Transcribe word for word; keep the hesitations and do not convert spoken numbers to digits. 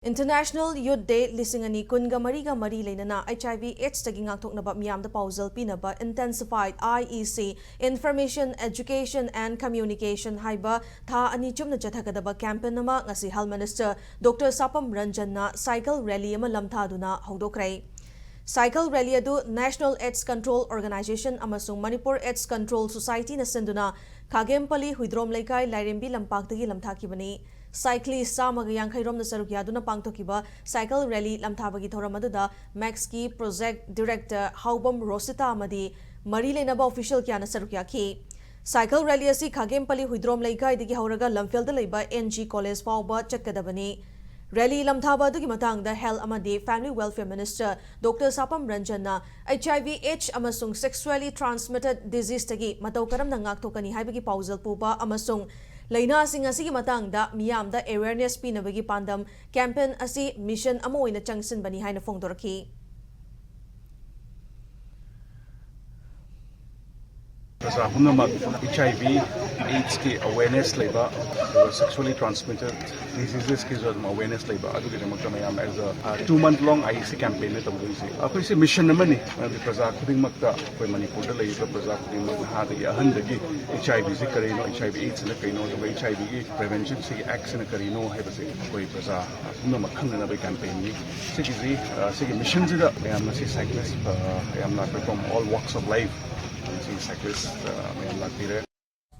International Youth Day ꯂꯤꯁꯤꯡ ꯑꯅꯤ ꯀꯨꯟꯒ ꯃꯔꯤꯒ ꯃꯔꯤ ꯂꯩꯅꯅ H I V AIDS ꯇꯒꯤ ꯉꯥꯛꯊꯣꯛꯅꯕ ꯃꯤꯌꯥꯝꯗ ꯄꯥꯎꯖꯦꯜ ꯄꯤꯅꯕ Intensified I E C Information, Education and Communication ꯍꯥꯏꯕ ꯊꯥ ꯑꯅꯤ ꯆꯨꯞꯅ ꯆꯠꯊꯒꯗꯕ campaign ꯑꯃ ꯉꯁꯤ Health Minister Doctor ꯁꯥꯄꯝ ꯔꯟꯖꯟꯅ cycle rally ꯑꯃ ꯂꯝꯊꯥꯗꯨꯅ ꯍꯧꯗꯣꯛꯈ꯭ꯔꯦ꯫ Cycle rally ꯑꯗꯨ National AIDS Control Organization ꯑꯃꯁꯨꯡ Manipur AIDS Control Society ꯅ ꯁꯤꯟꯗꯨꯅ ꯈꯥꯒꯦꯝꯄꯜꯂꯤ ꯍꯨꯏꯗ꯭ꯔꯣꯝ ꯂꯩꯀꯥꯏ ꯂꯥꯏꯔꯦꯝꯕꯤ ꯂꯝꯄꯥꯛꯇꯒꯤ ꯂꯝꯊꯥꯈꯤꯕꯅꯤ꯫ Cyclist ꯆꯥꯝꯃꯒ ꯌꯥꯡꯈꯩ ꯔꯣꯝꯅ ꯁꯔꯨꯛ ꯌꯥꯗꯨꯅ ꯄꯥꯡꯊꯣꯛꯈꯤꯕ cycle rally ꯂꯝꯊꯥꯕꯒꯤ ꯊꯧꯔꯝ ꯑꯗꯨꯗ ꯃꯦꯛꯁꯀꯤ project director ꯍꯥꯎꯕꯝ ꯔꯣꯁꯤꯇꯥ ꯑꯃꯗꯤ ꯃꯔꯤ ꯂꯩꯅꯕ official ꯀꯌꯥꯅ ꯁꯔꯨꯛ ꯌꯥꯈꯤ꯫ Cycle rally ꯑꯁꯤ ꯈꯥꯒꯦꯝꯄꯜꯂꯤ ꯍꯨꯏꯗ꯭ꯔꯣꯝ ꯂꯩꯀꯥꯏꯗꯒꯤ ꯍꯧꯔꯒ ꯂꯝꯐꯦꯜꯗ ꯂꯩꯕ N G College ꯐꯥꯎꯕ ꯆꯠꯀꯗꯕꯅꯤ꯫ Rally ꯂꯝꯊꯥꯕ ꯑꯗꯨꯒꯤ ꯃꯇꯥꯡꯗ Health ꯑꯃꯗꯤ Family Welfare Minister Doctor ꯁꯥꯄꯝ ꯔꯟꯖꯟꯅ H I V AIDS ꯑꯃꯁꯨꯡ sexually transmitted disease ꯇꯒꯤ ꯃꯇꯧ ꯀꯔꯝꯅ ꯉꯥꯛꯊꯣꯛꯀꯅꯤ ꯍꯥꯏꯕꯒꯤ ꯄꯥꯎꯖꯦꯜ ꯄꯨꯕ ꯑꯃꯁꯨꯡ ꯂꯥꯏꯅꯥꯁꯤꯡ ꯑꯁꯤꯒꯤ ꯃꯇꯥꯡꯗ ꯃꯤꯌꯥꯝꯗ awareness ꯄꯤꯅꯕꯒꯤ ꯄꯥꯟꯗꯝ campaign ꯑꯁꯤ mission ꯑꯃ ꯑꯣꯏꯅ ꯆꯪꯁꯤꯟꯕꯅꯤ ꯍꯥꯏꯅ ꯐꯣꯡꯗꯣꯔꯛꯈꯤ꯫ ꯄ꯭ꯔꯖꯥ ꯄꯨꯝꯅꯃꯛ H I V AIDS ꯀꯤ awareness ꯂꯩꯕ, ꯑꯗꯨꯒ sexually transmitted diseases ꯀꯤꯁꯨ ꯑꯗꯨꯝ awareness ꯂꯩꯕ, ꯑꯗꯨꯒꯤꯗꯃꯛꯇ ꯃꯌꯥꯝ as a two month long I E C campaign ꯅꯦ ꯇꯧꯗꯣꯏꯁꯦ꯫ ꯑꯩꯈꯣꯏꯁꯦ mission ꯑꯃꯅꯤ, ꯃꯔꯝꯗꯤ ꯄ꯭ꯔꯖꯥ ꯈꯨꯗꯤꯡꯃꯛꯇ, ꯑꯩꯈꯣꯏ ꯃꯅꯤꯄꯨꯔꯗ ꯂꯩꯔꯤꯕ ꯄ꯭ꯔꯖꯥ ꯈꯨꯗꯤꯡꯃꯛ, ꯅꯍꯥꯗꯒꯤ ꯑꯍꯟꯗꯒꯤ H I V ꯁꯤ ꯀꯔꯤꯅꯣ, H I V AIDS ꯅ ꯀꯔꯤꯅꯣ, ꯑꯗꯨꯒ H I V ꯒꯤ prevention ꯁꯤꯒꯤ act ꯁꯤꯅ ꯀꯔꯤꯅꯣ ꯍꯥꯏꯕꯁꯦ ꯑꯩꯈꯣꯏ ꯄ꯭ꯔꯖꯥ ꯄꯨꯝꯅꯃꯛ ꯈꯪꯅꯅꯕꯒꯤ campaign ꯅꯤ꯫ ꯁꯤꯒꯤꯁꯤ, ꯑ, ꯁꯤꯒꯤ mission ꯁꯤꯗ ꯃꯌꯥꯝ ꯑꯁꯤ cyclist, ꯑ, ꯃꯌꯥꯝ ꯂꯥꯛꯄ from all walks of life, ꯁꯤ cyclist, ꯑ, ꯃꯌꯥꯝ ꯂꯥꯛꯄꯤꯔꯦ꯫